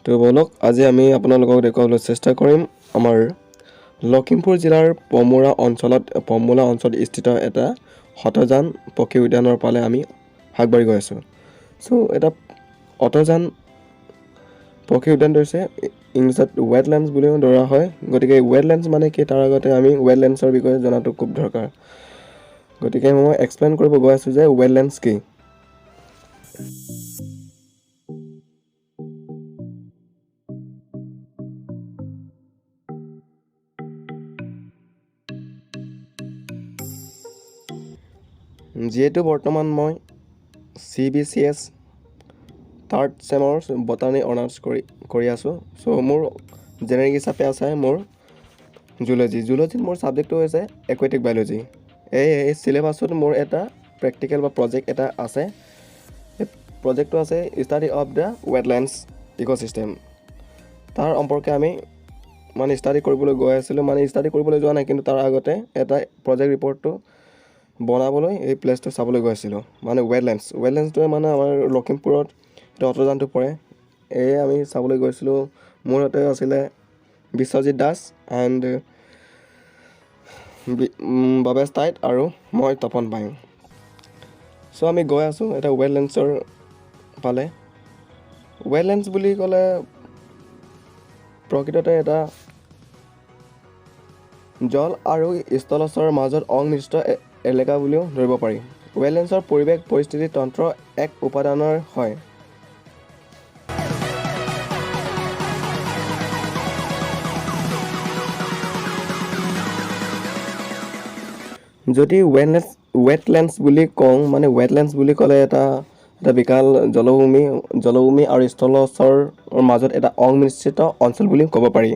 তো ব'লক, আজি আমি আপোনালোকক দেখুৱাবলৈ চেষ্টা কৰিম আমাৰ লখিমপুৰ জিলাৰ পমুৰা অঞ্চলত স্থিত এটা অতজান পক্ষী উদ্যানৰ ফালে আমি আগবাঢ়ি গৈ আছোঁ। চ' এটা অতজান পক্ষী উদ্যানটো হৈছে ইংলিছত ৱেটলেণ্ডছ বুলিও ধৰা হয়। গতিকে ৱেটলেণ্ডছ মানে কি, তাৰ আগতে আমি ৱেটলেণ্ডছৰ বিষয়ে জনাটো খুব দৰকাৰ। গতিকে মই এক্সপ্লেইন কৰিব গৈ আছোঁ যে ৱেটলেণ্ডছ কি। যিহেতু বৰ্তমান মই CBCS third চেমৰ বটানী অনাৰ্ছ কৰি আছোঁ। চ' মোৰ জেনেৰিক হিচাপে আছে মোৰ জুলজি। জুলজিত মোৰ ছাবজেক্টটো হৈছে একুৱেটিক বায়'লজি। এই চিলেবাছত মোৰ এটা প্ৰেক্টিকেল বা প্ৰজেক্ট এটা আছে। এই প্ৰজেক্টটো আছে study of the wetlands ecosystem. তাৰ সম্পৰ্কে আমি মানে ষ্টাডি কৰিবলৈ গৈ আছিলোঁ, মানে ষ্টাডি কৰিবলৈ যোৱা নাই, কিন্তু তাৰ আগতে এটা প্ৰজেক্ট ৰিপৰ্টটো বনাবলৈ এই প্লেচটো চাবলৈ গৈ আছিলোঁ। মানে ৱেটলেণ্ডছটোৱে মানে আমাৰ লখিমপুৰত এইটো অতজানটো পৰে। এয়ে আমি চাবলৈ গৈছিলোঁ। মোৰ সৈতে আছিলে বিশ্বজিৎ দাস এণ্ড ভৱেশ টাইড আৰু মই তপন পায়েং। চ' আমি গৈ আছোঁ এটা ৱেটলেণ্ডছৰ ফালে। ৱেটলেণ্ডছ বুলি ক'লে প্ৰকৃততে এটা জল আৰু স্থলচৰৰ মাজত সংমিশ্ৰিত এলেকা বুলিও ধৰিব পাৰি। ৱেটলেণ্ডছৰ পৰিৱেশ পৰিস্থিতি তন্ত্ৰ এক উপাদানৰ হয়। যদি ৱেটলেণ্ডছ বুলি কওঁ, মানে ৱেটলেণ্ডছ বুলি ক'লে এটা এটা বিশাল জলভূমি আৰু স্থলচৰৰ মাজত এটা সংমিশ্ৰিত অঞ্চল বুলি ক'ব পাৰি।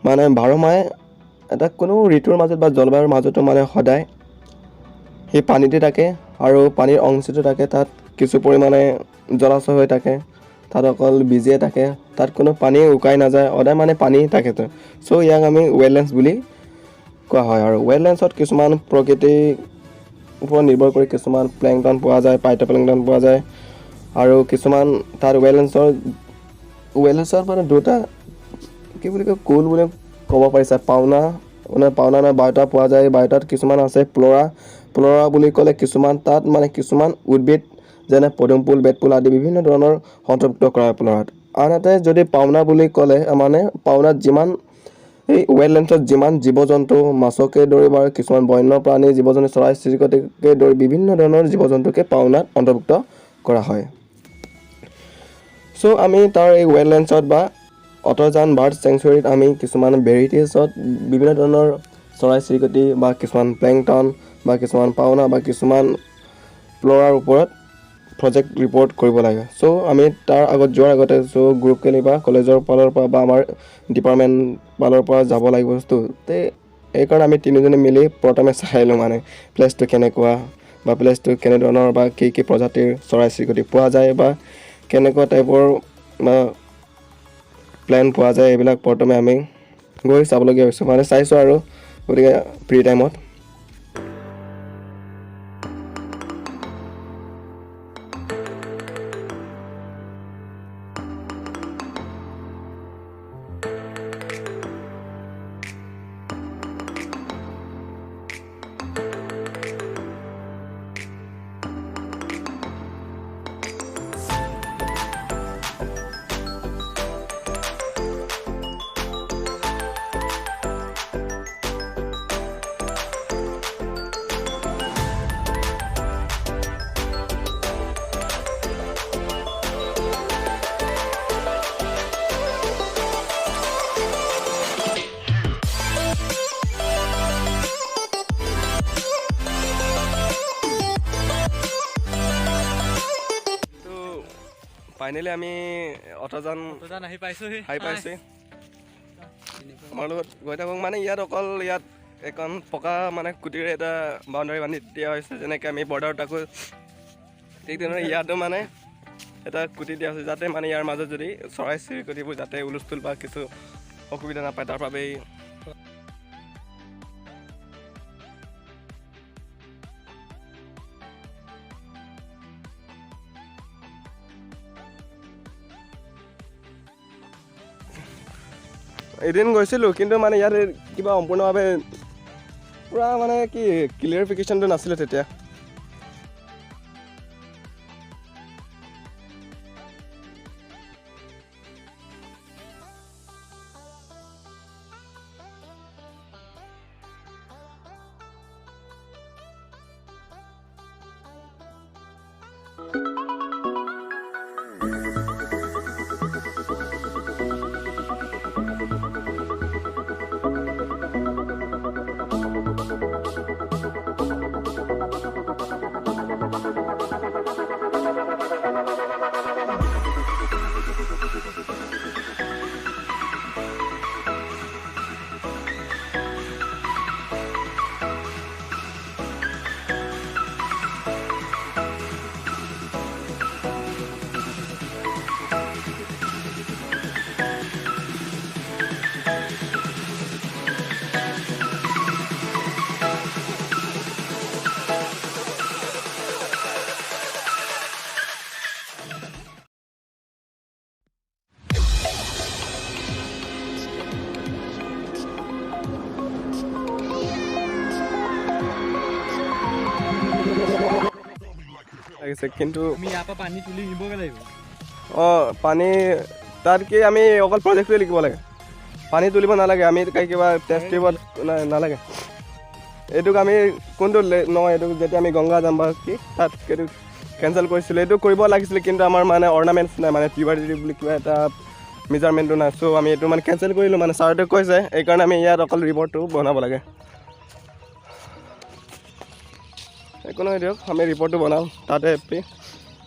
মানে বাৰমাহে এটা কোনো ঋতুৰ মাজত বা জলবায়ুৰ মাজতো মানে সদায় সেই পানীতে থাকে আৰু পানীৰ সংমিশ্ৰিত থাকে। তাত কিছু পৰিমাণে জলাশয় হৈ থাকে, তাত অকল বীজে থাকে, তাত কোনো পানী শুকাই নাযায়, সদায় মানে পানী থাকে। চ' ইয়াক আমি ৱেটলেণ্ডছ বুলি কোৱা হয়। আৰু ৱেটলেণ্ডছত কিছুমান প্ৰকৃতিৰ ওপৰত নিৰ্ভৰ কৰি কিছুমান প্লেংটন পোৱা যায়, ফাইট'প্লেংটন পোৱা যায় আৰু কিছুমান তাত ৱেটলেণ্ডছত মানে দুটা কি বুলি কয়, কুল বুলি ক'ব পাৰিছে, পাওনা মানে পাওনা নহয়, বায়'টা পোৱা যায়। বায়'টাত কিছুমান আছে ফ্ল'ৰা বুলি ক'লে কিছুমান তাত মানে কিছুমান উদ্ভিদ যেনে পদুম ফুল, বেতফুল আদি বিভিন্ন ধৰণৰ অন্তৰ্ভুক্ত কৰা হয় ফ্ল'ৰাত। আনহাতে যদি পাওনা বুলি ক'লে মানে পাওনাত যিমান এই ৱেটলেণ্ডছত যিমান জীৱ জন্তু, মাছকে ধৰি বা কিছুমান বন্যপ্ৰাণী, জীৱ জন্তু, চৰাই চিৰিকটিকে ধৰি বিভিন্ন ধৰণৰ জীৱ জন্তুকে পাওনাত অন্তৰ্ভুক্ত কৰা হয়। চ' আমি তাৰ এই ৱেটলেণ্ডছত বা অতজান বাৰ্ড চেংচুৱেৰীত আমি কিছুমান ভেৰাইটিছত বিভিন্ন ধৰণৰ চৰাই চিৰিকটি বা কিছুমান প্লেংটন বা কিছুমান পাওনা বা কিছুমান ফ্ল'ৰাৰ ওপৰত প্ৰজেক্ট ৰিপৰ্ট কৰিব লাগে। চ' আমি তাৰ আগত যোৱাৰ আগতে চ' গ্ৰুপকেলি বা কলেজৰ ফালৰ পৰা বা আমাৰ ডিপাৰ্টমেণ্ট ফালৰ পৰা যাব লাগিব বস্তু। তে এইকাৰণে আমি তিনিজনে মিলি প্ৰথমে চাই লওঁ মানে প্লেচটো কেনেকুৱা বা প্লেচটো কেনেধৰণৰ বা কি কি প্ৰজাতিৰ চৰাই চিৰিকটি পোৱা যায় বা কেনেকুৱা টাইপৰ বা প্লেন পোৱা যায়, এইবিলাক প্ৰথমে আমি গৈ চাবলগীয়া হৈছোঁ, মানে চাইছোঁ আৰু গতিকে ফ্ৰী টাইমত। ফাইনেলি আমি অতজান আহি পাইছোঁহি। আহি পাইছোঁহি। আমাৰ লগত গৈ থাকক। মানে ইয়াত অকল ইয়াত এখন পকা মানে কুটিৰে এটা বাউণ্ডাৰী বান্ধি দিয়া হৈছে, যেনেকৈ আমি বৰ্ডাৰত থাকোঁ ঠিক তেনেদৰে ইয়াতো মানে এটা কুটি দিয়া হৈছে, যাতে মানে ইয়াৰ মাজত যদি চৰাই চিৰিকটিবোৰ যাতে হুলস্থুল বা কিছু অসুবিধা নাপায় তাৰ বাবেই। এদিন গৈছিলোঁ, কিন্তু মানে ইয়াত কিবা সম্পূৰ্ণভাৱে পূৰা মানে কি ক্লিয়াৰিফিকেশ্যনটো নাছিলে তেতিয়া। কিন্তু পানী তুলি নিবগৈ লাগিব। অঁ, পানী তাত কি আমি অকল প্ৰজেক্টটোৱে লিখিব লাগে, পানী তুলিব নালাগে। আমি কিবা টেষ্ট টিউবত নালাগে। এইটোক আমি কোনটো নহয়, এইটো যেতিয়া আমি গংগা যাম বা কি তাত এইটো কেঞ্চেল কৰিছিলোঁ, এইটো কৰিব লাগিছিলে। কিন্তু আমাৰ মানে অৰ্ণামেণ্টছ নাই, মানে টিউবাৰ বুলি কিবা এটা মেজাৰমেণ্টটো নাই। চ' আমি এইটো মানে কেঞ্চেল কৰিলোঁ, মানে ছাৰটোৱে কৈছে, এইকাৰণে আমি ইয়াত অকল ৰিপৰ্টটো বনাব লাগে। একো নহয় দিয়ক, আমি ৰিপৰ্টটো বনাম তাতে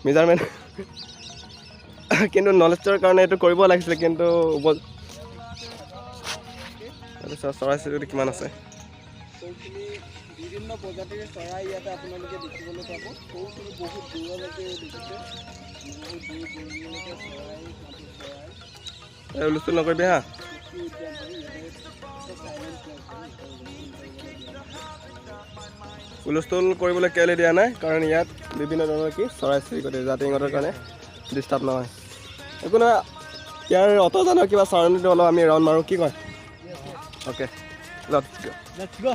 মেজাৰমেণ্ট। কিন্তু নলেজৰ কাৰণে এইটো কৰিব লাগিছিলে। কিন্তু চৰাই চিৰিকটি কিমান আছে, বিভিন্ন প্ৰজাতিৰ চৰাই ইয়াতে আপোনালোকে দেখিবলৈ পাব। সৰুখিনি বহুত দূৰলৈকে দেখিছে, বহুত দূৰ দূৰণিলৈকে চৰাই, চৰাই। হুলস্থুল নকৰিবি হা। হুলস্থুল কৰিবলৈ কেলৈ দিয়া নাই, কাৰণ ইয়াত বিভিন্ন ধৰণৰ কি চৰাই চিৰিকটি, যাতে ইহঁতৰ কাৰণে ডিষ্টাৰ্ব নহয়। একো নহয়, ইয়াৰ অট'জানৰ কিবা চাৰাউণ্ডিংটো অলপ আমি ৰাউণ্ড মাৰোঁ, কি কয়? Okay, let's go. Let's go.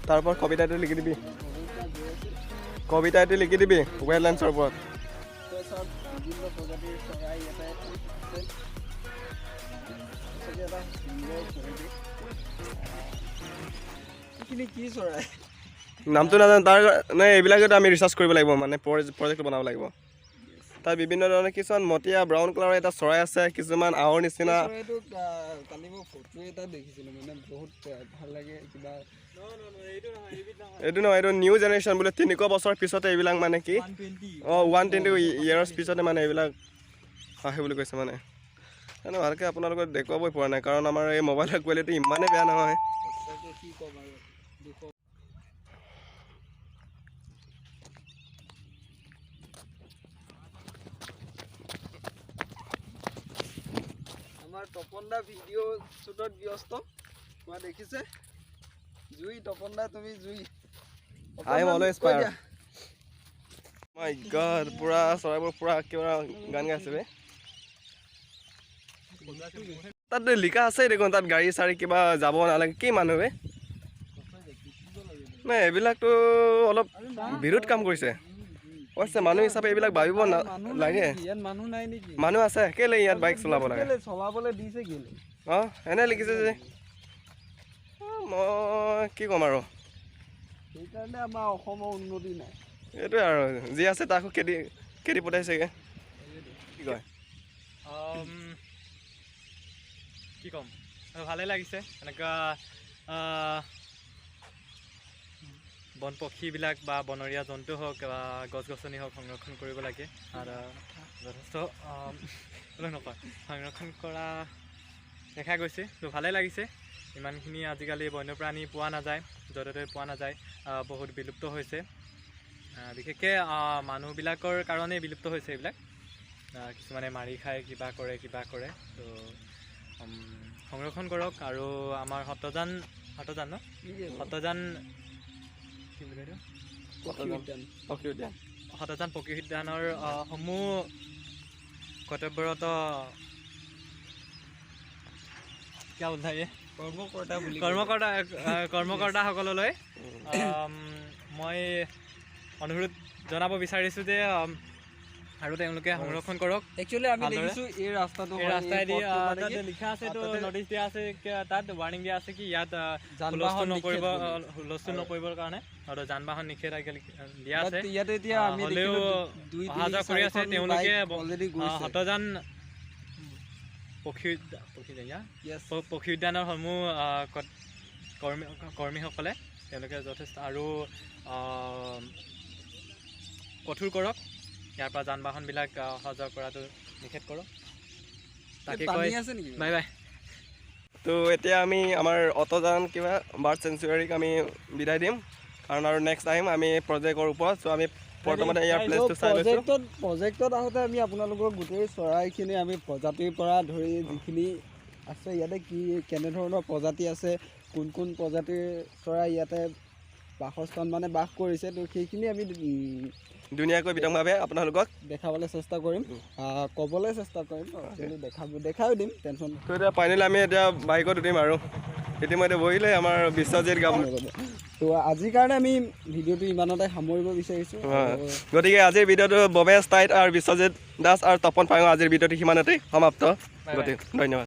তাৰপৰা কবিতাটো লিখি দিবি, কবিতা এটি লিখি দিবি ৱেটলেণ্ডছৰ ওপৰত। বিভিন্ন প্ৰজাতিৰ চৰাই ইয়াতে আছে। এটা সুন্দৰ পৰিৱেশ। এইখিনি কি চৰাই নামটো নাজানো তাৰ, নাই এইবিলাকেতো আমি ৰিচাৰ্চ কৰিব লাগিব, মানে প্ৰজেক্টটো বনাব লাগিব। তাত বিভিন্ন ধৰণৰ কিছুমান মটীয়া ব্ৰাউন কালাৰৰ এটা চৰাই আছে, কিছুমান আঁহৰ নিচিনা। কালি মই ফটো এটা দেখিছিলোঁ, মানে বহুত ভাল লাগে কিবা। এইটো নহয়, এইটো নিউ জেনেৰেশ্যন বোলে, 300 বছৰ পিছতে এইবিলাক মানে কি, অঁ 120 ইয়েৰ্ছ পিছতে মানে এইবিলাক আহে বুলি কৈছে। মানে মানে ভালকৈ আপোনালোকক দেখুৱাবই পৰা নাই, কাৰণ আমাৰ এই মোবাইলৰ কোৱালিটি ইমানেই বেয়া নহয়। আমাৰ তপন দা ভিডিঅ' শ্বুটত ব্যস্ত হোৱা দেখিছে। জুই তপন দা, তুমি জুই। I am always fire. My God, পুৰা চৰাইবোৰ পুৰা কিবা গান গাইছে বে। তাত লিখা আছে দেখোন, তাত গাড়ী চাড়ী কিবা যাব নালাগে, কি মানুহ বে। নাই এইবিলাকতো অলপ বিৰোধ কাম কৰিছে অৱশ্যে, মানুহ হিচাপে এইবিলাক ভাবিব লাগে। মানুহ আছে কেলে ইয়াত বাইক চলাব লাগে? অঁ এনে লিখিছে যে, মই কি ক'ম আৰু, সেইকাৰণে আমাৰ অসমৰ উন্নতি নাই। এইটোৱে আৰু যি আছে তাকো খেদি খেদি পঠাইছেগৈ। কি কয় কি ক'ম, ভালেই লাগিছে। এনেকুৱা বন পক্ষীবিলাক বা বনৰীয়া জন্তু হওক বা গছ গছনি হওক সংৰক্ষণ কৰিব লাগে, আৰু যথেষ্ট নকয় সংৰক্ষণ কৰা দেখা গৈছে, ত' ভালেই লাগিছে। ইমানখিনি আজিকালি বন্যপ্ৰাণী পোৱা নাযায়, য'তে ত'তে পোৱা নাযায়, বহুত বিলুপ্ত হৈছে। বিশেষকৈ মানুহবিলাকৰ কাৰণেই বিলুপ্ত হৈছে এইবিলাক। কিছুমানে মাৰি খায়, কিবা কৰে কিবা কৰে। ত' সংৰক্ষণ কৰক। আৰু আমাৰ সত্ৰজান, সত্ৰজান ন, সত্ৰজান কি বুলি কয় এইটো? পক্ষী উদ্যান। পক্ষী উদ্যান। সত্ৰজান পক্ষী উদ্যানৰ সমূহ কৰ্তব্যৰত, क्या बोलता है ये? কৰ্মকৰ্তা বুলি। কৰ্মকৰ্তা, কৰ্মকৰ্তাসকললৈ মই অনুৰোধ জনাব বিচাৰিছোঁ যে আৰু তেওঁলোকে সংৰক্ষণ কৰক। একচুৱেলি আমি ভালদৰে। দেখিছোঁ এই ৰাস্তাটো এই হয়, ৰাস্তাইদি পথটো মানে তাত কি, লিখা আছে, এইটো তাতে নটিচ দিয়া আছে, তাত ৱাৰ্ণিং দিয়া আছে কি ইয়াত যান হুলস্থুল বাহন নকৰিব, নিষেধ বুলি। হুলস্থুল নকৰিবৰ কাৰণে আৰু যান বাহন নিষেধাজ্ঞা দিয়া But আছে। ইয়াতে এতিয়া আমি হ'লেও দেখিলোঁ দুই অহা তিনি যোৱা কৰি আছে চাৰিখন তেওঁলোকে। বাইক অলৰেডি গৈছে। সত্ৰজান পক্ষী পক্ষী উদ্যান Yes. পক্ষী উদ্যানৰ সমূহ কৰ্মীসকলে তেওঁলোকে যথেষ্ট আৰু কঠোৰ কৰক। ইয়াৰ পৰা যান বাহনবিলাক অহা যোৱা কৰাটো নিষেধ কৰক। তাকে পানী কৈ আছে নেকি? Bye bye. তো এতিয়া আমি আমাৰ অতজান কিবা বাৰ্ড চেঞ্চুৰীক আমি বিদায় দিম, কাৰণ আৰু নেক্সট টাইম আমি প্ৰজেক্টৰ ওপৰত। চ' আমি বৰ্তমানে ইয়াৰ প্লেচটো চাই লৈছোঁ। প্ৰজেক্টত আহোঁতে আমি আপোনালোকৰ গোটেই চৰাইখিনি, আমি প্ৰজাতিৰ পৰা ধৰি যিখিনি আছে ইয়াতে, কি কেনেধৰণৰ প্ৰজাতি আছে, কোন কোন প্ৰজাতিৰ চৰাই ইয়াতে বাসস্থান মানে বাস কৰিছে, তো সেইখিনি আমি ধুনীয়াকৈ বিতংভাৱে আপোনালোকক দেখাবলৈ চেষ্টা কৰিম, ক'বলৈ চেষ্টা কৰিম। একচুৱেলি দেখায়ো দিম, টেনশ্যন তো এতিয়া ফাইনেলি আমি এতিয়া বাইকত উঠিম আৰু ইতিমধ্যে বহিলে আমাৰ বিশ্বজিৎ গাম। তো আজিৰ কাৰণে আমি ভিডিঅ'টো ইমানতে সামৰিব বিচাৰিছোঁ। গতিকে আজিৰ ভিডিঅ'টো ববেশ টাইট আৰু বিশ্বজিৎ দাস আৰু তপন পাঙৰ আজিৰ ভিডিঅ'টো সিমানতেই সমাপ্ত। গতিকে ধন্যবাদ।